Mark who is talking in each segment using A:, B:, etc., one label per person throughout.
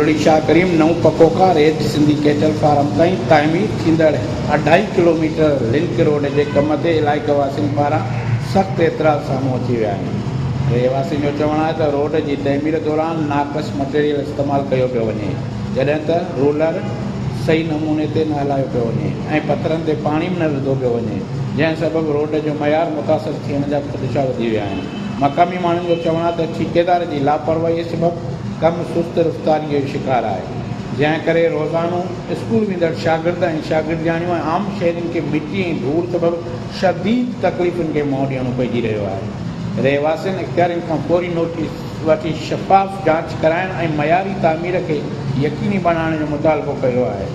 A: بلڙي شاهه ڪريم نئون پڪوڪا ريج Sindhi cattle farm تائين تعمير ٿيندڙ اڍائي ڪلوميٽر لنڪ روڊ جي ڪم تي علائقي واسين پاران سخت اعتراض سامهون اچي ويا آهن. رهواسين جو چوڻ آهي ته روڊ جي تعمير دوران ناقص مٽيريل استعمال ڪيو پيو وڃي، جڏهن ته رولر صحيح نموني تي نه هلايو پيو وڃي ۽ پٿرن تي پاڻي به نه وڌو پيو وڃي، جنهن سبب روڊ جو معيار متاثر ٿيڻ جا خدشا وڌي ويا آهن. مقامي ماڻهن جو چوڻ آهي ته ٺيڪيدار جي لاپرواهي سبب ڪم سست رفتاري جو شڪار آهي، جنهن ڪري روزانو اسڪول ويندڙ شاگرد ۽ شاگردياڻيون ۽ عام شهرين کي مٽي ۽ ڌوڙ سبب شديد تڪليفن کي منهن ڏيڻو پئجي رهيو آهي. رهواسين اختيارين کان فوري نوٽيس وٺي شفاف جاچ ڪرائڻ ۽ معياري تعمير کي يقيني بڻائڻ جو مطالبو ڪيو آهي.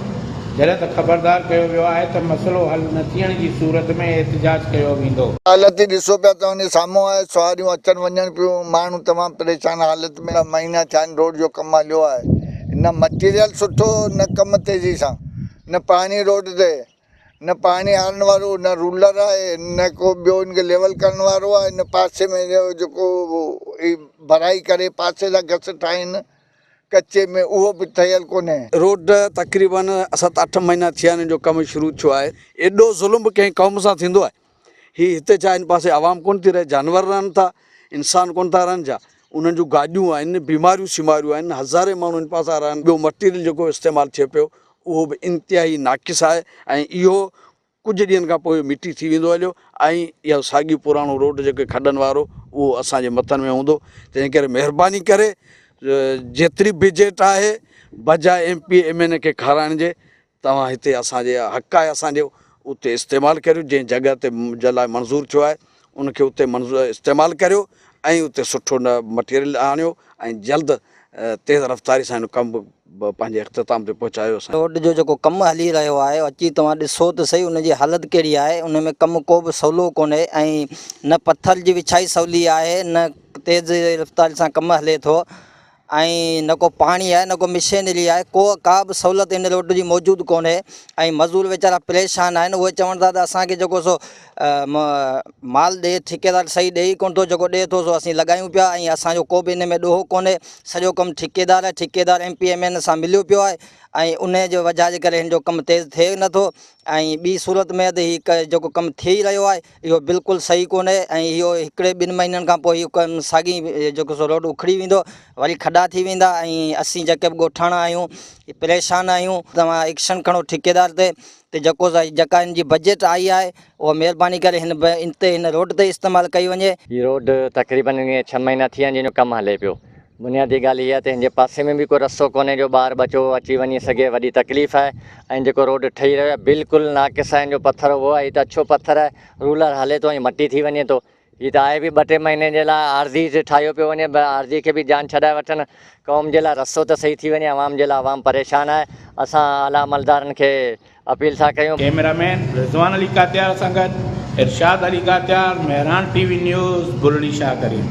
A: جڏهن ته خبردار ڪيو ويو آهي ته مسئلو حل نه ٿيڻ جي صورت ۾ احتجاج ڪيو ويندو.
B: حالت ئي ڏسو پيا ته ان سامهون آهي سواريون اچن وڃن پيون ماڻهو تمام پريشان حالت ۾. مهينا ٿيا آهن روڊ جو ڪم هليو آهي نه مٽيريل سٺو نه ڪم تيزي سان نه پاڻي روڊ تي نه پاڻي هارڻ وارو نه رولر آهي نه ڪو ٻيو ان کي ليول ڪرڻ وارو آهي نه پاسي ۾ جيڪو ڀرائي ڪري پاسي سان گس ٺاهين ڪچي ۾ اهو به ٺهيل ڪونهي.
C: روڊ تقريبن ست اٺ مهينا ٿيا آهن جو ڪم شروع ٿيو آهي. ايڏو ظلم به ڪنهن قوم سان ٿيندو آهي. هي هتي ڇا هن پاسي عوام ڪونه ٿي رهي جانور رهن ٿا انسان ڪونه ٿا رهن ڇا انهن جون گاڏيون آهن بيماريون سيماريون آهن هزارين ماڻهو هن پاسا رهن ٻيو مٽيريل جيڪو استعمال ٿئي پيو اهو به انتهائي ناقص آهي ۽ اهو ڪجهه ڏينهن کان پوء مٽي ٿي ويندو هليو ۽ اهو ساڳيو پراڻو روڊ جيڪو کڏن وارو اهو اسان جي مٿن ۾ هوندو تنهن ڪري مهرباني ڪري جيتري بجيٽ آهي بجاء M P M N A کي کارائڻ جي توهان هتي اسان جي حق آهي اسان جو اتي استعمال ڪريو جنهن جڳهه تي جي لاء منظور ٿيو آهي ان کي اتي منظور استعمال ڪريو ۽ اتي سٺو مٽيريل آڻيو ۽ جلد تيز رفتاري سان هن ڪم به پنهنجي اختتام تي پهچايو اسان.
D: روڊ جو جيڪو ڪم هلي رهيو آهي اچي توهان ڏسو ته سهي ان جي حالت ڪهڙي آهي ان ۾ ڪم ڪو به سولو ڪونهي ۽ نه پٿر جي وڇائي سولي آهي نه تيز رفتاري سان ڪم هلي ٿو ۽ نه ڪو پاڻي آهي نه ڪو مشينري آهي ڪو ڪا به سهولت هن روڊ جي موجود ڪونهي ۽ مزور ويچارا پريشان آهن اهي چون ٿا ته اسان کي جيڪو سو مال ڏي ٺيڪيدار صحيح ڏئي ڪونه ٿو جيڪو ڏئي ٿو سو اسين لڳايون پيا ۽ اسان جو ڪو به ان ۾ ڏوهه ڪونهي سڄو ڪم ٺيڪيدار آهي ٺيڪيدار ايم پي ايم اين سان مليو پيو آهي ۽ ان جي وجهه جي ڪري هن جو ڪم تيز ٿئي نٿو ۽ ٻي صورت ۾ ته هي جيڪو ڪم ٿي رهيو آهي اهو بلڪل صحيح ڪونهي ۽ اهو هڪڙي ٻن مهينن کان پوء اهو ڪم ساڳي جيڪو سو روڊ اکڙي ويندو وري کڏا ٿي ويندا ۽ اسين جيڪي به ڳوٺاڻا آهيون پريشان آهيون توهان ايڪشن کڻو ٺيڪيدار تي ته جيڪو جيڪا هن جي بجيٽ آئي آهي اها مهرباني ڪري هن تي هن روڊ تي استعمال ڪئي وڃي.
E: هي روڊ تقريبن ائين ڇهه مهينا ٿي ويا آهن جنهن جو ڪم هلي پيو. بنيادي ڳالهه هيء آهي ته هن جي پاسي ۾ به ڪو رستو ڪونهي جو ٻار ٻچو اچي وڃي سگهي وڏي تڪليف آهي ۽ جيڪو روڊ ٺهي رهيو آهي بلڪل ناقص آهي هن جو پٿر اهو آهي هي ته اڇو پٿر آهي رولر هلي ٿو ۽ مٽي ٿي وڃي ٿو هي ته آهي به ٻه ٽي مهيني جي لاء عارضي ٺاهيو پيو وڃي عارضي کي به جان ڇڏائي وٺن قوم جي لاء رستو ته صحيح ٿي وڃي عوام جي لاء عوام پريشان آهي اسان اعليٰ عملدارن کي اپيل ٿا ڪيون.
A: ڪئميرا مين رضوان علي ڪاتيار سان گڏ Irshad Ali Katiar, Mehran T V news, Bulri Shah Karim.